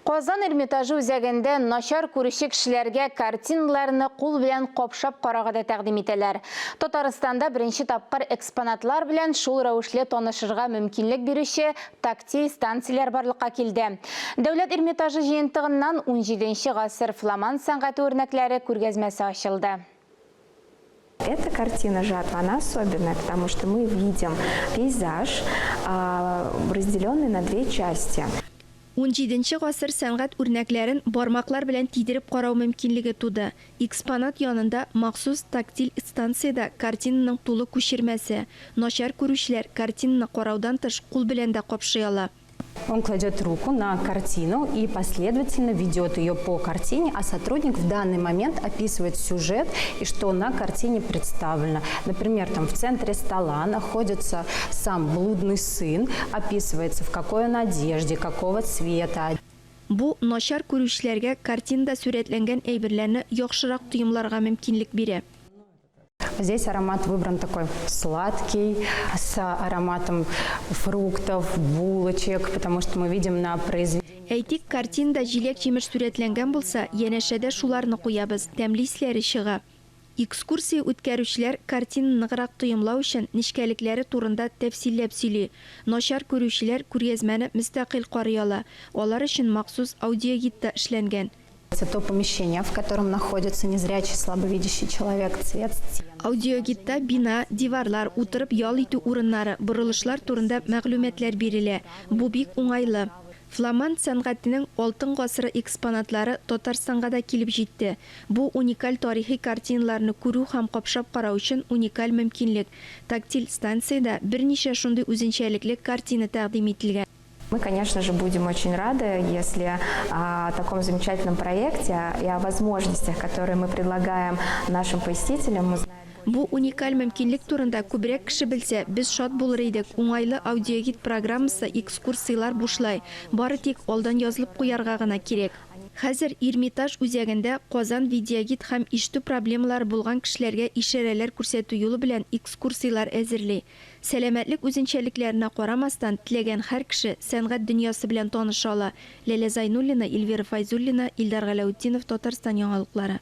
Казан Эрмитажы үзәгендә начар күрүче кешеләргә картиналарны кул белән капшап карарга да тәкъдим итәләр. Татарстанда беренче тапкыр экспонатлар белән шул рәвешле танышырга мөмкинлек бирүче тактиль станцияләр барлыкка килде. Дәүләт Эрмитажы җыентыгыннан унҗиденче гасыр фламанд сәнгате үрнәкләре күргәзмәсе ачылды. Эта картина «Жатва», она особенная, потому что мы видим пейзаж, разделенный на две части. Унҗиденче гасыр сәнгать үрнәкләрен бармаклар белән тидереп карау мөмкинлеге туды. Экспонат янында махсус тактиль станциядә картинаның тулы күчермәсе. Начар күрүчеләр картинаны караудан тыш кул белән дә капшый ала. Он кладет руку на картину и последовательно ведет ее по картине, а сотрудник в данный момент описывает сюжет и что на картине представлено. Например, там в центре стола находится сам блудный сын, описывается в какой он одежде, какого цвета. Бу начар күрүчеләргә картинада сурәтләнгән әйберләрне яхшырак тоемларга мөмкинлек бирә. Здесь аромат выбран такой сладкий, с ароматом фруктов, булочек, потому что мы видим на произведении. Әйтик, картинада җиләк-җимеш сурәтләнгән булса, янәшәдә шуларны куябыз, тәмле исләре чыга. Экскурсия үткәрүчеләр картинаны ныграк тоемлау өчен нечкәлекләре турында тәфсилләп сөйли. Начар күрүчеләр күргәзмәне мөстәкыйль карый ала, алар өчен махсус аудиогид та эшләнгән. То помещение, в котором находится незрячий, слабовидящий человек, цвет стен. Аудиогидта бина, диварлар, утырып ял итү урыннары, борылышлар турында мәгълүматлар бирелә. Бу бик уңайлы. Фламанд сәнгатенең алтын гасыры экспонатлары Татарстанга да килеп җитте. Бу уникаль тарихи картиналарны күрү һәм капшап карау өчен уникаль мөмкинлек. Тактиль станциядә берничә шундый үзенчәлекле картина тәкъдим ителгән. Мы, конечно же, будем очень рады, если о таком замечательном проекте и о возможностях, которые мы предлагаем нашим посетителям, узнают Бу уникаль мөмкинлек турында күбрәк кеше белсә, без шат булыр идек. Уңайлы аудиогид программасы, экскурсияләр бушлай. Бары тик алдан язылып куярга гына кирәк. Хәзер Эрмитаж үзәгендә Казан видеогид һәм ишетү проблемалары булган кешеләргә ишарәләр күрсәтү юлы белән экскурсияләр әзерли. Сәламәтлек үзенчәлекләренә карамастан, теләгән һәр кеше сәнгать дөньясы белән таныша ала. Ләлә Зайнуллина, Эльвира Фәйзуллина, Илдар Галәүтдинов, Татарстан яңалыклары.